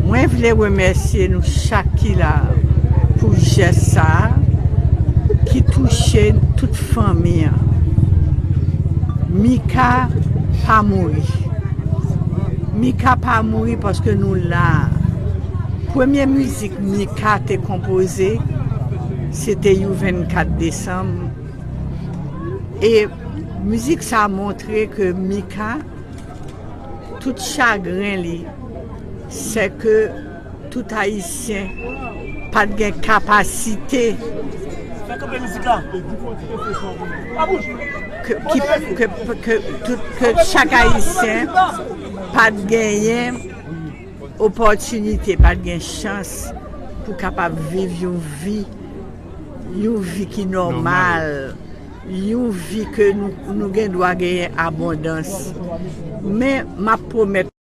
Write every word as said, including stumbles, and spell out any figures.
Mwen vle remèsye nou chak ki la pou jès sa a ki touche tout fanmi an. Mika pa mouri. Mika pa mouri paske nou la. Premye mizik Mika te konpoze, se te You vennkat desanm. E mizik sa a montre ke Mika, tout chagren li, se ke tout Ayisyen pa t gen kapasite ke, ki, ke, ke, tout, ke chak Ayisyen pa t genyen opòtinite, pa t gen chans pou kapab viv yon vi, yon vi ki nòmal, yon vi ke nou, nou gen dwa genyen abondans. Men, m ap pwomèt